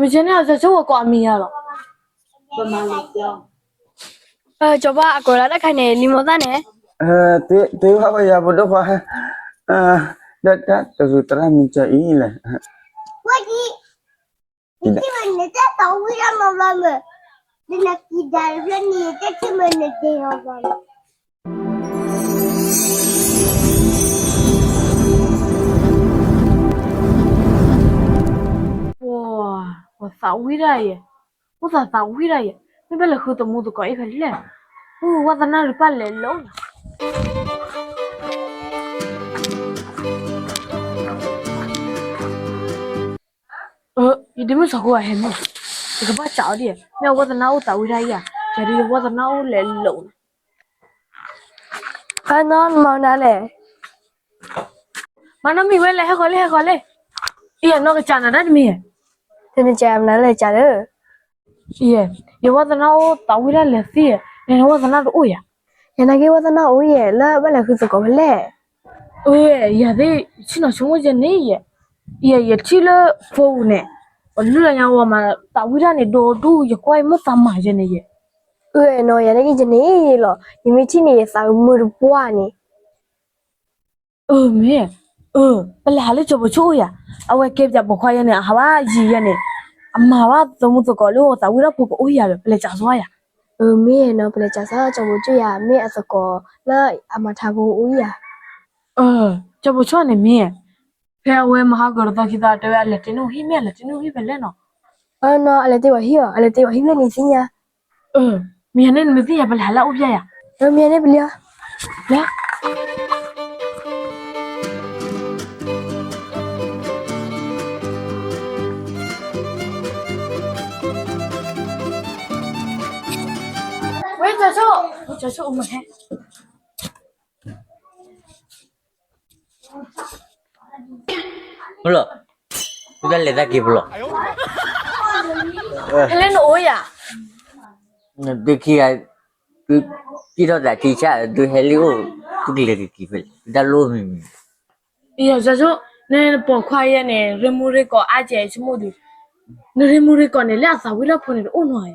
မ့ၢ်ကဲန့ၣ် ကၠီဆိဝဲကိးအမံၤယၤလီၤ. ကၠီဘၣ်အကိးလၢတၢ်ခါန့ၣ် လံမီၤသၣ်န့ၣ်, တ့ဘၣ်ဝဲယၤ ပဒိၣ်ခွါ, တၢ်တဂုၤသရၣ်မံၤကၠီအံၤလဲၣ်. ပှၤသးဝံၣ်တၢ်ယဲ, အိၣ်သးသးဝံၣ်တၢ်ယဲ, မ့ၢ်ဘၣ်လဲၤဃုသမူသကိးအံၤဖဲလဲၣ်, အိၣ်ဝဲသနၣ်ရပၢ်လဲၤလိၤ ယဒ်မုၢ်စီၤခိၣ်ဂၤဟဲမုၢ်, ယကဘၣ်စးအီၤဒ်, မ့ၢ်အဝဲသနၣ်အိၣ်သးဝံၣ်တၢ်ယၤ, ယၤဒ်ယဝဲသနၣ်အိၣ်လဲၤလိၤန့ၣ်, အနီၢ်မၤနၤလဲၣ်, မၤနီၢ်မံၤဝဲလဲၣ် ဟဲဃီၤလံ ဟဲဃီၤလံ, အံၤနီၢ်ကစၢ်နၤတၢ်တမံၤ, တနကစၢ်မနၤလဲၣ်ကစၢ်လၢ ယဝဲသနၣ်အိၣ်သးဝံၣ်တၢ်လဲၤသံ, နဝဲသနၣ်တအိၣ်ယၤ, ယနာ်က့ဝဲသနၣ်အိၣ်ယဲ လၢဘၣ်လဲၤဃုသကိးဖဲလဲၣ်, ယၤသ့ၣ် ယထံၣ်နီၢ်ဆိကမိၣ်ယဲန့ၣ်ယဲ, ယဲယထံၣ်လၢဖိပူၤန့ၣ်, ပလုၢ်လၢညါဝဲမး သးဝံၣ်တၢ်န့ၣ် ဒိဒူၣ် ယကွၢ်ယမိၢ်သးမၤယဲန့ၣ်ယဲ, အနီၢ်ယၤနာ်က့ယန့ၣ်လီၤ ယမ့ၢ်ထံၣ်န့ၣ် ယသးမုာ်တပှၢ်န့ၣ် အမ့ၢ်, ပလဲၤဟးလၢကၠီပိာ်ဆိအိၣ်ယၤ, အဝဲကဲပၠးပိာ်ခွါယဲန့ၣ် အဟးဘၣ်ယံၤယဲန့ၣ်, အမၤဘၣ်သမူသကိးလၢသးဝံၣ်တၢ်ဖိကအိၣ်ယၤဒီး ပလဲၤစးဆိယၤ, မ့ၢ်နီၢ် ပလဲၤစးဆိကၠီပိာ်ဆိယၤ မ့ၢ်အသကိးလၢအမၤထါဖိအိၣ်ယၤ, ကၠီပိာ်ဆိန့ၣ်မ့ၢ်, ဖဲအဝဲမၤဟးဂီၤတသီခံသီတဲဝဲအလဲၤတ့နုၢ်ဟံၣ် မ့ၢ်အလဲၤတ့နုၢ်ဟံၣ်ဖဲလဲၣ်နီၢ်, အနီၢ် အလဲၤတ့ဝံၤဟံၣ်အီၤ အလဲၤတ့ဝံၤဟံၣ်ဖဲန့ၣ်သ့ၣ်ညါ မ့ၢ်ယၤန့ၣ်နမ့ၢ်သ့ၣ်ညါ ပလဲၤဟးလၢအအိၣ်ဖျဲၣ်ယၤ, မ့ၢ်ယၤန့ၣ်ပလဲၤ, ပလဲၤ, ဝဲကၠီဆိ, ကၠီဆိအိၣ်မးဟဲ ဖဲလဲၣ်နအိၣ်ယၤ, ဒုးခံဂၤ, ဒုးကံၣ်ထီၣ်သးထံဆၣ် ဒုးဟဲလံအိၣ်, သုကလဲၤက့ၤက့ၤဖဲလဲၣ် ဒၣ်လိၣ်မံၤမံၤ, ကၠီဆိ, နပိာ်ခွါယဲန့ၣ် ရ့မူရ့ကိးအါကဲဆိကမိၣ်ဒီး, နရ့မူရ့ကိးန့ၣ် လၢအသးဝံၣ်တၢ်ဖိန့ၣ်တအိၣ်နီၤ,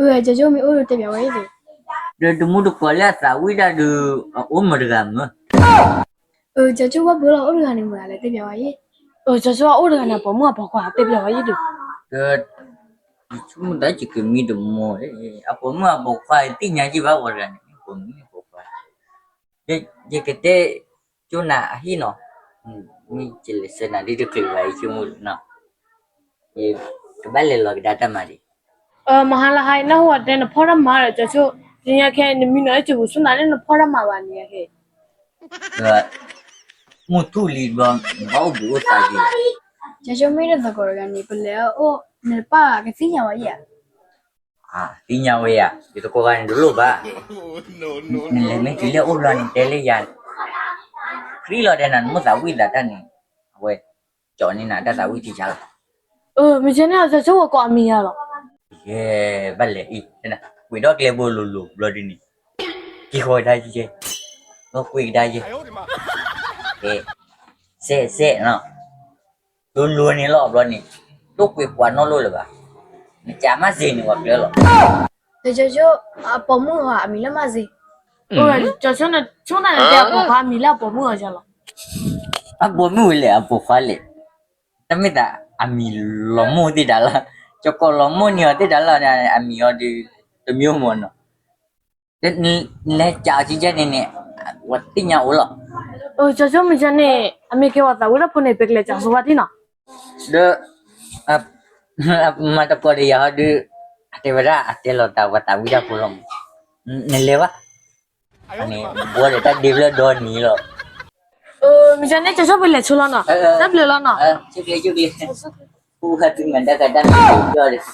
ကၠီဆိမ့ၢ်အိၣ်ဒီးတဲပၠးဝဲအံၤ, ဒီးတမူတကိးလၢအသးဝံၣ်တၢ်ဒီး အအိၣ်မတၤတဂၤမ့ၢ် ကၠီဆိဘၣ်ဘၣ်လီၤ အိၣ်တဂၤန့ၣ်မ့ၢ်လဲၤတဲပၠးဝဲအံၤ, ကၠီဆိအိၣ်တဂၤန့ၣ် အပိာ်မုၣ်အပိာ်ခွါတဲပၠးဝဲအံၤဒီး, ဒီး, ယဆိကမိၣ်သးယကမံတမီၤ, အပိာ်မုၣ်အပိာ်ခွါ သ့ၣ်ညါယဘၣ်ဝဲတဂၤန့ၣ် ပိာ်မုၣ်အပိာ်ခွါ, ယကတဲ, ကၠိနၤအဟံၣ်နီၤ, မ့ၢ်ယလဲၤဆှၢနၤဒ်တချုးဘၣ် ယဆိကမိၣ်နီၤ, ယကဘၣ်လဲၤလီၤကဒါတၢ်မၤဒံး မဟါလၢဟါအံၤ နၢ်ဟူအတဲနဖီၣ်တၢ်မၤဒီး ကၠီဆိ, ယညါခဲအံၤ နမံနီၤလၢကၠိပူၤဆူၣ်နၤလၢနဖီၣ်တၢ်မၤဘၣ်န့ၣ်ယါခဲအံၤ, မုၢ်ထူၣ်လံဘျီ နဘၣ်အိၣ်ဘှံးအိၣ်သါက့ၤ, ကၠီဆိမ့ၢ်နသကိးတဂၤန့ၣ် ပလဲၤအအိၣ် နတပၢ်ကသ့ၣ်ညါဝဲယဲဧါ, သ့ၣ်ညါဝဲယၤ ယသကိးဂၤန့ၣ်တလိၣ်ဘၣ်, နလဲၤမ့ၢ်တုၤလၢအအိၣ်ဘျီန့ၣ် တဲလၢယၤ, ဃံလီၤတဲနၤ နမိၢ်သးဝံၣ်သးတၢ်န့ၣ်, အဝဲ, ကၠီန့ၢ်နၤတၢ်သးဝံၣ်ထံဆါလီၤ, မ့ၢ်ကဲန့ၣ် ကၠီဆိဝဲကိးအမံၤယၤလီၤ, ယဲ, ဘၣ်လဲၤအံၤ, ကွံာ်ဒီးကျဲဘိလိၤလိၤဘျီဒ်န့ၣ်, က့ၤဃီကဒါယဲ, ဒီးကွံာ်ကဒါယဲ, စဲးစဲးနီၤ လိၤလိၤန့ၣ်လီၤဘျီန့ၣ်, ဒိၣ်ကွံာ်ပှၤနီတလိၣ်လၢၤဘၣ်, နကးမးစ့ၢ်န့ၣ် ပှၤကျၢၤလီၤ, ကၠီဆိ, အပိာ်မုၣ်အီၤအမံၤလၢမးစ့ၢ်, ကၠီဆိနဆိနၤန့ၣ်တဲအပိာ်ခွါအမံၤလၢအပိာ်မုၣ်အီၤယၤလီၤ, အပိာ်မုၣ်ဝဲလဲၣ် အပိာ်ခွါလဲၣ်, တမ့ၢ်သးအမံၤလီၤမိၢ်သ့ၣ်တၢ်လီၤ, ကၠီကိးလီၤမိၢ်န့ၢ်အီၤသ့ၣ်တၢ်လီၤ, အမံၤအီၤဒီး, တမံၤမ့ၢ်နီၤ လဲၤကးအီၤကဲန့ၣ်န့ၣ်, ဝဲသ့ၣ်ညါအိၣ်လီၤ, ကၠီဆိမ့ၢ်ကဲန့ၣ် အမ့ၢ်ကဲပှၤသးဝံၣ်တၢ်ဖိန့ၣ် ပကလဲၤစးဆိဝဲဒ်နီၤ, ဒီး, မၤတကိးဒီးယၤဟီဒီး, အတဲဝဲဒၣ်အတဲလီၤသးပှၤသးဝံၣ်တၢ်ဖိလီၤမး, နလဲၤဘၣ်, န့ၣ်, ဘှီဒီးတၢ်ဒ့ဖျၢၣ်ဒီနံၤလီၤ, မ့ၢ်ကဲန့ၣ် ကၠီဆိပလဲၤဆိလီၤနီၤ, တၢ်ဘျုးလီၤနီၤ, ပူၤဟဲတုၤမၤဒၣ်ကဒါန့ၣ်,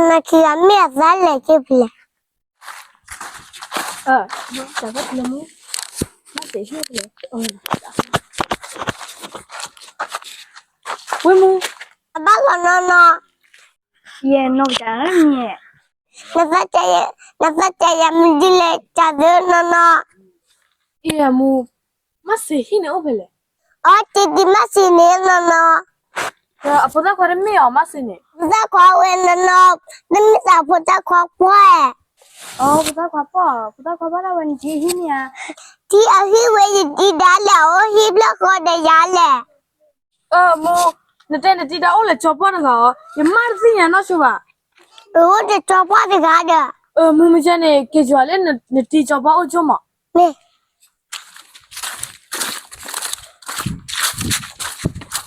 နခံဂၤမ့ၢ်အသးလဲၤက့ၤဖျဲၣ်, တၢ်ဖီတလၢမူ, မ့ၢ်စ့ၢ်ဟံၣ်အိၣ်ဖဲလဲၣ်, ဝ့ၢ်မူ, အဘၣ်လီၤနီၢ်နီၢ်, ယဲနီၢ်ကတၢၢ်န့ၣ်, နသးကဲယၤမနုၤလဲၣ် ကၢ်သၢနီၢ်နီၢ်, အံၤမူ, မ့ၢ်စ့ၢ်ဟံၣ်န့ၣ်အိၣ်ဖဲလဲၣ်, အီ တံၤတံၤမ့ၢ်စ့ၢ်န့ၣ်နီၢ်နီၢ်, အဖိသၣ်ခွါတမ့ၢ်အီၤမ့ၢ်စ့ၢ်န့ၣ်, ဖိသၣ်ခွါဝဲနီၢ်နီၢ်, တမ့ၢ်သးဖိသၣ်ခွါပှၢ်, အီ ဖိသၣ်ခွါပှၢ်, ဖိသၣ်ခွါပှၢ်ဒၣ်ဝဲနတံၤဟံၣ်န့ၣ်ဧါ, တံၤအဟံၣ်ဝဲယတံၤဒါလဲၣ် အအိၣ်ဟံၣ်ဘျီၣ်ဃီဒီးယၤလဲၣ် အၢ မိၢ်, နတဲနတံၤဒါအိၣ်လၢကၠီပှၢ်တဂၤအီၤ, ယမၢ်တသ့ၣ်ညါနီၢ်ဆိဘၣ်, အအိၣ်ဒီးကၠီပှၢ်တဂၤဒီး, အၢ မုၢ်မုၢ်ကဲန့ၣ် က့ၤယွၤလၢနတံၤကၠီပှၢ်အိၣ်ဆိမး, မ့ၢ်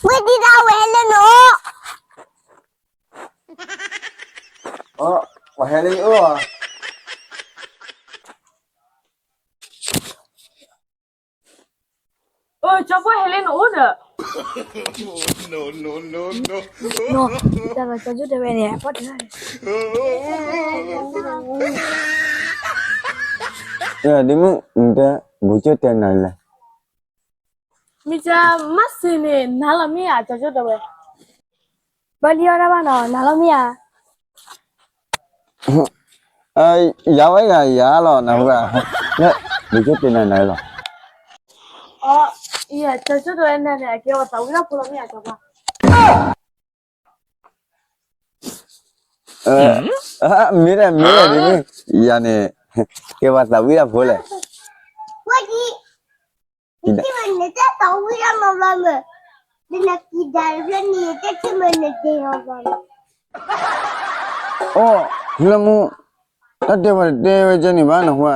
ဝဲတံၤဒါဝဲဟဲလၢနအိၣ်, ပှၤဟဲလၢယအိၣ်ဧါ အၢ ကၠီပှၢ်ဟဲလၢနအိၣ်ဒီး, ကၠီကၠိတဲဝဲန့ၣ်, ဒ်မုၢ်နတဲ, ဘူးကၠိတဲနၤလဲၣ်, မ့ၢ်ကမ့ၢ်စ့ၢ်န့ၣ် နၤလီၤမ့ၢ်ဧါ ကၠီကၠိတဲဝဲ, ဘၣ်လံအီၣ်တၢ်ဘၣ်နီၤ နၤလီၤမ့ၢ်ဧါ ယၤဝဲယၤယၤလီၤ နၢ်ဟူဧါ, လၢ ဘူးကၠိတဲနၤနၤလီၤ, အကဲဝဲသးဝံၣ်တၢ်ဖိလီၤမ့ၢ်ဧါ, မ့ၢ်ဒၣ်မ့ၢ်ဒၣ်ဒ်မ့ၢ်, ယၤန့ၣ် ကဲပှၤသးဝံၣ်တၢ်ဖိလဲၣ် အိၣ် ဖျၢမူ, တၢ်တဲပှၤတတဲဝဲကဲန့ၣ်ဘၣ်နၢ်ဟူဧါ,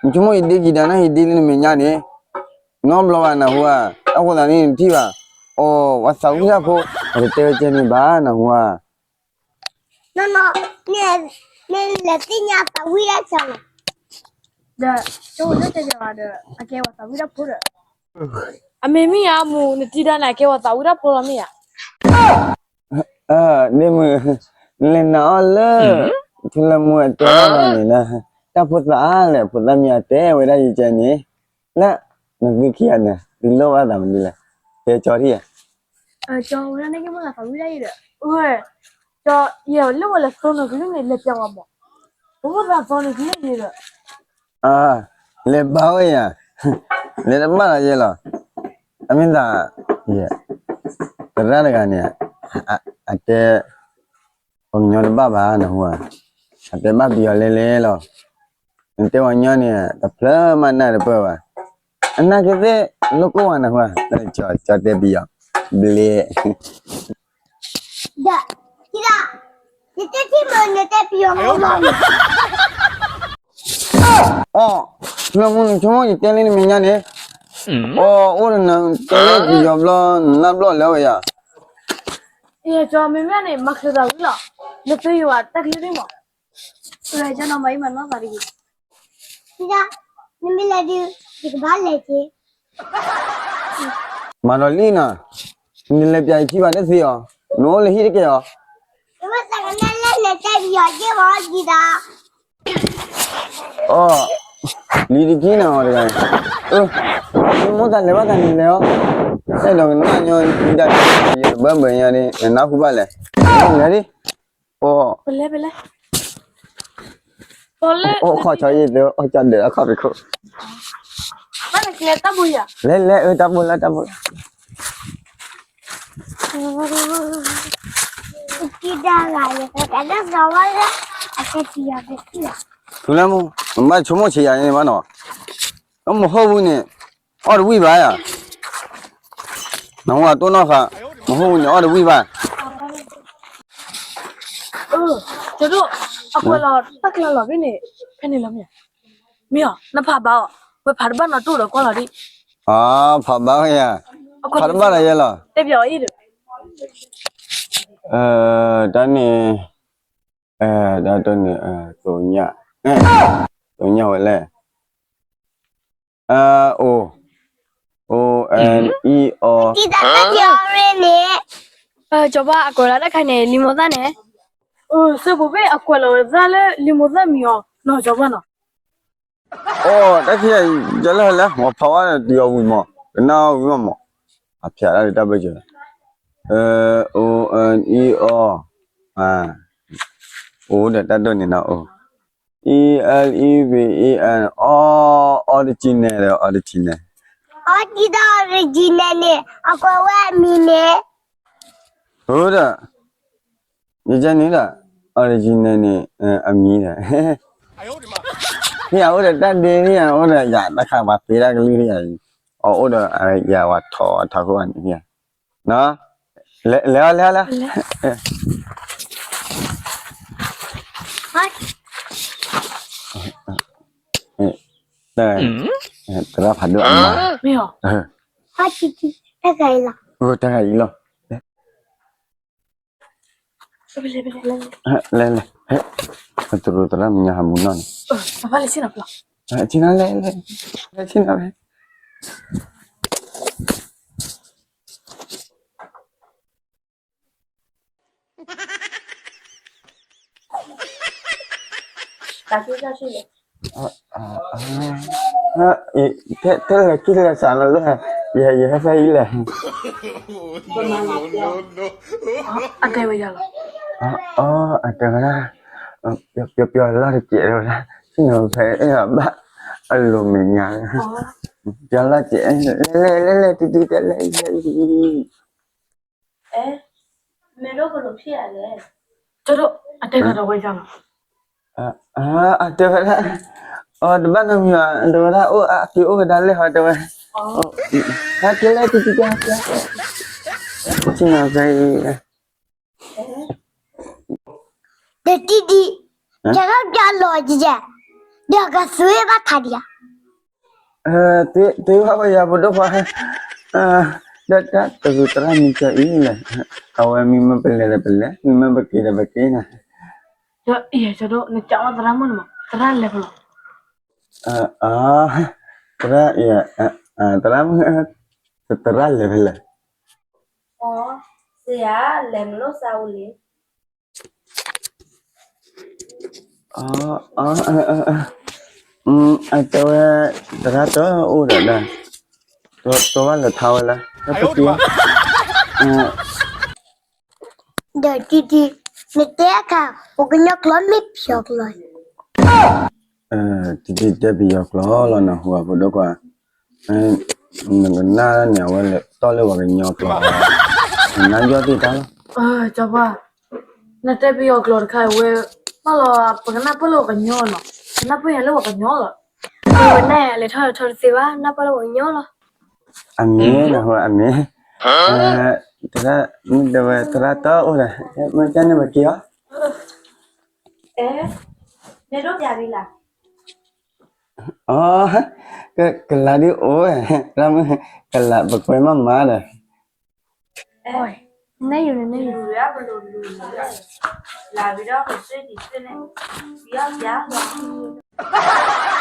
နဆိကမိၣ်ယဒ့ကံၤဒါနၤ ယဒ့လၢနမဲာ်ညါန့ၣ်, နီတဘျီဘၣ်နၢ်ဟူဧါ, တၢ်ဃိသးန့ၣ်နထံၣ်ဘၣ်, အိၣ် ပှၤသးဝံၣ်တၢ်ဖိ, ပှၤတတဲဝဲကဲန့ၣ်ဘၣ်နၢ်ဟူဧါ နီၢ်နီၢ်, မ့ၢ်လဲၤသ့ၣ်ညါသးဝံၣ်တၢ်ဆၢလီၤ, ဒီး ကၠိဝဲဒၣ်တဲယၤဒီး အကဲဝဲသးဝံၣ်တၢ်ဖိဒီး, အမ့ၢ်မ့ၢ်ဧါမူ နတံၤဒါန့ၣ် အကဲဝဲသးဝံၣ်တၢ်ဖိလီၤမ့ၢ်ဧါ, ဒ်မုၢ်, နလဲၤနာ်အီၤလၢ ထူလၢမူအတဲအီၤလီၤန့ၣ်လၢ, တၢ်ဖိသၣ်လဲၣ် ဖိသၣ်မ့ၢ်အတဲဝဲဒၣ်ယကဲန့ၣ်, လၢ နသုခံဂၤန့ၣ် သုလိၣ်ဘၣ်သးမနုၤလဲၣ်, တဲကၠီထံၣ်ဧါ ကၠီဝဲဒၣ်န့ၣ်က့ၤမ့ၢ်သးဝံၣ်ဒၣ်အံၤဒီး, ကၠီ ယဲလၢဝဲလဲၤသိနကလုၢ်န့ၣ် လဲၤပျးဝဲမး, ပမိၢ်သးသိနကလုၢ်န့ၣ်ဒီး, လဲၤဘါဝဲယၤ, လဲၤတဘၣ်လီၤယဲလီၤ, အမ့ၢ်သး, သရၣ်တဂၤန့ၣ်, အတဲ ပှၤကညီတဘၣ်ဘၣ်နၢ်ဟူဧါ, အတဲဘၣ်ပယီၤလဲၤလဲၤလီၤ, နတဲပှၤကညီန့ၣ် တဖျၢၣ်မးနၢ်တပၢၢ်ဘၣ်, အနၢ်က့ၤသ့ၣ် လိၣ်ကိၢ်ဝဲနၢ်ဟူဧါ, ကၠီတဲပယီၤ, ဘျ့ အီၣ်, နဆိကမိၣ်ယတဲလၢနမဲာ်ညါန့ၣ်, အီၣ် အိၣ်ဒီးနတဲလၢပယီၤဘျီ နနၢ်ဘျီၣ်လၢဝဲယၤ, ကၠီမ့မ့ၢ်န့ၣ် မၤချုးသးဝံၣ်လီၤ, နသုယဝဲတၢ်ချ့ဒ်မး, ကၠီနီၢ်မၤအံၣ်မၤနီၢ်သးတဂ့ၤ, နမ့ၢ်လဲၤဒုး ယကဘၣ်လဲၤက့ၤ မၤဒီးလံနီၤ, နလဲၤပျးယခံဘၣ်တသ့အီၤ, နအိၣ်လၢဟံၣ်တက့ၢ်အီၤ, အီၣ် လံတခံနီၤတဂၤန့ၣ်, မိၢ်သးလဲၤဘၣ်သးန့ၣ်လဲၤအီၤ, အဲၣ်ဒိးကနၣ်ညီဒၣ်, ယတဘၢဘၢညါဒ် နနၢ်ဟူဘၣ်လဲၣ်, လဲၤဒ်, အိၣ်, အိၣ်ခီၣ်ဆီယ့ၣ်သၢ အိၣ်ကၠီဒၢးအခီၣ်ဖံးခိၣ်, လဲၤလဲၤအၢ တၢ်ဘိလၢတၢ်ဘိလၢ ထူလၢမူ, နဘၣ်ဆိကမိၣ်ဆံးယၤန့ၣ်ဘၣ်နီၤ, နမဟိၣ်ဝံၤန့ၣ်, အီၣ်တဝံၣ်ဘၣ်ယၤ, နဝၤတိၢ်နီၣ်ဃာ်, မဟိၣ်ဝံၤန့ၣ် အီၣ်တဝံၣ်ဘၣ်, ကၠီဒိၣ်, အကွဲးလီၤတၢ်ကျါလီၤဘၣ်န့ၣ်, ဖဲန့ၣ်လီၤမ့ၢ်ဧါ, မ့ၢ်ဧါ, နဖးဘၣ်အီၤ, ဝဲဖးတဘၣ်နီတအိၣ်ဒီးကွၢ်လီၤဒ်, ဖးဘၣ်ဝဲယၤ, ဖးတဘၣ်လီၤယဲလီၤ, တဲပျးအီၤအံၤဒီး, တၢ်န့ၣ်, တၢ်တန့ၣ်, သိညၣ်, သိညၣ်ဝဲလဲၣ်, အိ, အိ, အီ, အီ, န့ၣ်, ကၠီဘၣ်အကွဲးလီၤတၢ်ခါန့ၣ် လံာ်မိၢ်သၣ်န့ၣ်, စဲဘိးဘ့ၣ်အကွဲးလီၤဝဲသၣ်လၢလံာ်မိၢ်သၣ်မံၤအီၤနီၤ ကၠီဘၣ်နီၤ, အိၣ်တၢ်ခံဂၤအံၤ ကလၢာ်လဲၣ် မ့ၢ်ဖးဝဲဒီးတုၤအီၤဝံၤမး ကနၣ်ဝံၤမးမး, အဖျါဒၣ်လၢတၢ်ဘၢၣ်စၢၤ, အ အိၣ် အ အံ အီ အိၣ်ဒီးတၢ်ဒိၣ်န့ၣ်နီၤ အိၣ် E L E V E N အီ original ဒီး original, အီ original န့ၣ် အကွဲးဝဲအမံၤန့ၣ်, အိၣ်ဒီး ယကဲန့ၣ်ဒီး original န့ၣ် အမံၤဒီး မ့ၢ်ယအိၣ်ဒီးတၢ်ဒ့မ့ၢ်ယအိၣ်ဒီးယၤတၢ်ခါပှၤသ့တၢ်ကလုၢ်ယၤ, အအိၣ်ဒီးယၤဝဲထီထီခိၣ်ဘၣ်န့ၣ်, လဲၤအီၤလဲၤအီၤလဲၤ, သရၣ်ဖးဒိၣ်အမါ, မ့ၢ်, တၢ်ဂၤအံၤလီၤ, လဲၤလဲၤ, သရၣ်သရၣ်မညါဟးမူနီၢ်န့ၣ်, ဆ့ၣ်နီၤလဲၤ, ဆ့ၣ်နီၤလဲၤ ထဲလဲၤကံၢ်လဲၤစးလီၤလၢ, ယဟဲဖဲအံၤလဲၣ်, အတဲဝဲဒၣ်လီၤ, အတဲဝဲဒၣ်, ပျီပျီလီၤတကဲးဝဲဒၣ်, ဆ့ၣ်နီၤဖဲအဘၣ်, အလိၤမဲာ်ညါ, ပျီလီၤတကဲး, လဲၤလဲၤလဲၤလဲၤ တံၤတံၤတဲလဲၤလဲၤလံ မ့ၢ်ဒိၣ်ကလိးဖံးလဲၣ်, ကၠီဒိၣ် အတဲဂၤဒီးဝဲဒၣ်လီၤ, အတဲဝဲဒၣ်, အတဘၣ်နီတမံၤဘၣ် တဲဝဲဒၣ် အိၣ်အက့ၤအိၣ်ကဒါလဲၣ်ဟီတဲဝဲ, ဟဲက့ၤလဲၣ်တံၤတံၤတဲ, ဆ့ၣ်နီၤဖဲအံၤ ဒီးတံၤတံၤ, ကဲထီၣ်ပျီလီၤကဲ, ဒီးကသွံဘၣ်ထါဒံးဧါ, တ့ဘၣ်ဝဲယၤပဒိၣ်ခွါ, ဒီးတၢ်တဂုၤသရၣ်မံကၠီအံၤလဲၣ်, အဝဲမ့ၢ်မ့ၢ်ပလဲၤဒီးပလဲၤ မ့ၢ်မ့ၢ်ပက့ၤဒီးပက့ၤန့ၣ်, ဒီးအံၤကၠီဒိၣ် နကးဝဲသရၣ်မုၣ်န့ၣ်မး သရၣ်လဲၤဖဲလဲၣ်, သရၣ်, သရၣ်မုၣ်, သရၣ်လဲၤဖဲလဲၣ်, လဲၤမလိၣ်စါဝူလံ အတဲဝဲ, သရၣ်တအိၣ်ဒီးဒၣ်, တိဘၣ်လဲၤထါဝဲလၢ, ဒီးတံၤတံၤ, နတဲအခါ ပှၤကညီကျိာ်မ့ၢ်ပယီၤကျိာ်, တံၤတံၤတဲပယီၤကျိာ်လီၤ နဟူအပဒိၣ်ကွၢ်, နကနၣ်န့ၣ် အဝဲလဲၤတီၢ်လၢပှၤကညီကျိာ်, နနၢ်ယီၢ်သ့ၣ်တၢ်လီၤ, ကၠီပှၢ်, နတဲပယီၤကျိာ်တခါအံၤဝဲ, ဘၣ်လီၤ ပကနၢ်ပၢၢ်လၢပှၤကညီနီၤ, ပနၢ်ပၢၢ်ယၤလၢပှၤကညီလီၤ, ဝဲန့ၣ် လဲၤထီၣ်လဲၤထီတသ့ဘၣ် နၢ်ပၢၢ်လၢပှၤကညီလီၤ, အမ့ၢ်နဟူအမ့ၢ်, တရၣ်, မ့ၢ်တဲဝဲသရၣ်တအိၣ်ဒီး, မ့ၢ်ကန့ၣ်ပက့ၤအီၤ, အ, ကလးဒ်အိၣ်ဝဲ, ပကွဲမးမးဒီး, နယူၤန့ၣ်, နယူၤ, လၢ်ဝံၤဒီးကစၢ်ဒံးစၢ်န့ၣ်, ယီၢ်ယၤလီၤ,